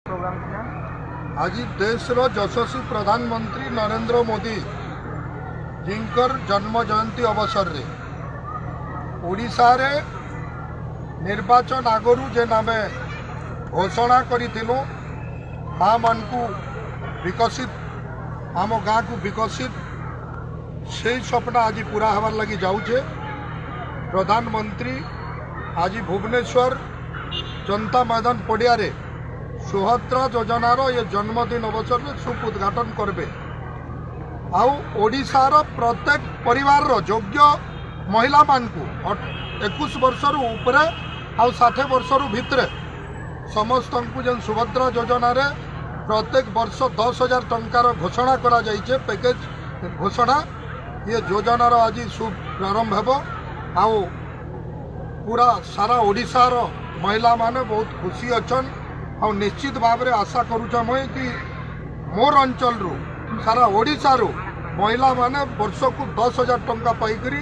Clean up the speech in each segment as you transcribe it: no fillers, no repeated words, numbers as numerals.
Programme ଥିଲା? ଆଜି ଦେଶର ଯଶସ୍ୱୀ ପ୍ରଧାନମନ୍ତ୍ରୀ ନରେନ୍ଦ୍ର ମୋଦି ଜୀଙ୍କର ଜନ୍ମ ଜୟନ୍ତୀ ଅବସରରେ ଓଡ଼ିଶାରେ ନିର୍ବାଚନ ଆଗରୁ ଯେନ୍ ଆମେ ଘୋଷଣା କରିଥିଲୁ, ମା ମାନଙ୍କୁ ବିକଶିତ, ଆମ ଗାଁକୁ ବିକଶିତ, ସେଇ ସ୍ୱପ୍ନ ଆଜି ପୁରା ହେବାର ଲାଗି ଯାଉଛେ। ପ୍ରଧାନମନ୍ତ୍ରୀ ଆଜି ଭୁବନେଶ୍ୱର ଜନତା ମଇଦାନ ପଡ଼ିଆରେ ସୁଭଦ୍ରା ଯୋଜନାର ଏ ଜନ୍ମଦିନ ଅବସରରେ ଶୁଭ ଉଦ୍ଘାଟନ କରିବେ। ଆଉ ଓଡ଼ିଶାର ପ୍ରତ୍ୟେକ ପରିବାରର ଯୋଗ୍ୟ ମହିଳାମାନଙ୍କୁ, 21 ବର୍ଷରୁ ଉପରେ ଆଉ 60 ବର୍ଷରୁ ଭିତରେ ସମସ୍ତଙ୍କୁ ଯେନ୍ ସୁଭଦ୍ରା ଯୋଜନାରେ ପ୍ରତ୍ୟେକ ବର୍ଷ 10,000 ଟଙ୍କାର ଘୋଷଣା କରାଯାଇଛେ, ପ୍ୟାକେଜ ଘୋଷଣା, ଇଏ ଯୋଜନାର ଆଜି ଶୁଭ ପ୍ରାରମ୍ଭ ହେବ। ଆଉ ପୁରା ସାରା ଓଡ଼ିଶାର ମହିଳାମାନେ ବହୁତ ଖୁସି ଅଛନ୍। ଆଉ ନିଶ୍ଚିତ ଭାବରେ ଆଶା କରୁଛେ ମୁଇଁ କି ମୋର ଅଞ୍ଚଳରୁ, ସାରା ଓଡ଼ିଶାରୁ ମହିଳାମାନେ ବର୍ଷକୁ 10,000 ଟଙ୍କା ପାଇକରି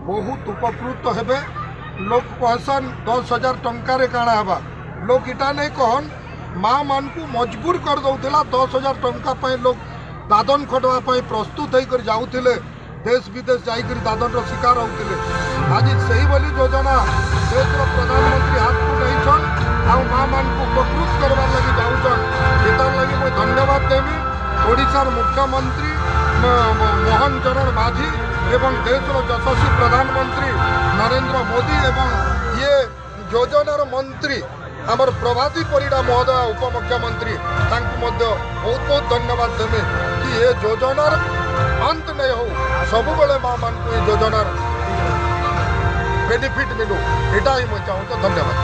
ବହୁତ ଉପକୃତ ହେବେ। ଲୋକ କହସନ୍, 10,000 ଟଙ୍କାରେ କାଣା ହେବା? ଲୋକ ଇଟା ନେଇ କହନ୍, ମା ମାନଙ୍କୁ ମଜବୁର କରିଦେଉଥିଲା। 10,000 ଟଙ୍କା ପାଇଁ ଲୋକ ଦାଦନ ଖଟବା ପାଇଁ ପ୍ରସ୍ତୁତ ହେଇକରି ଯାଉଥିଲେ, ଦେଶ ବିଦେଶ ଯାଇକରି ଦାଦନର ଶିକାର ହେଉଥିଲେ। ଆଜି ସେଇଭଳି ଯୋଜନା ଦେଶର ପ୍ରଧାନମନ୍ତ୍ରୀ ହାତକୁ ନେଇଛନ୍ ଆଉ ମା ମାନଙ୍କୁ ଉପକୃତ କରବାର ଲାଗି ଯାଉଛନ୍। ଏତାର ଲାଗି ମୁଇଁ ଧନ୍ୟବାଦ ଦେମି ଓଡ଼ିଶାର ମୁଖ୍ୟମନ୍ତ୍ରୀ ମୋହନ ଚରଣ ମାଝୀ ଏବଂ ଦେଶର ଯଶସ୍ୱୀ ପ୍ରଧାନମନ୍ତ୍ରୀ ନରେନ୍ଦ୍ର ମୋଦି ଏବଂ ଇଏ ଯୋଜନାର ମନ୍ତ୍ରୀ ଆମର ପ୍ରଭାତୀ ପରିଡ଼ା ମହୋଦୟ, ଉପମୁଖ୍ୟମନ୍ତ୍ରୀ, ତାଙ୍କୁ ମଧ୍ୟ ବହୁତ ବହୁତ ଧନ୍ୟବାଦ ଦେମି କି ଏ ଯୋଜନାର ଅନ୍ତ ନେଇ ହଉ, ସବୁବେଳେ ମା ମାନଙ୍କୁ ଏ ଯୋଜନାର ବେନିଫିଟ୍ ମିଲୁ, ଏଇଟା ହିଁ ମୁଁ ଚାହୁଁଛି। ଧନ୍ୟବାଦ।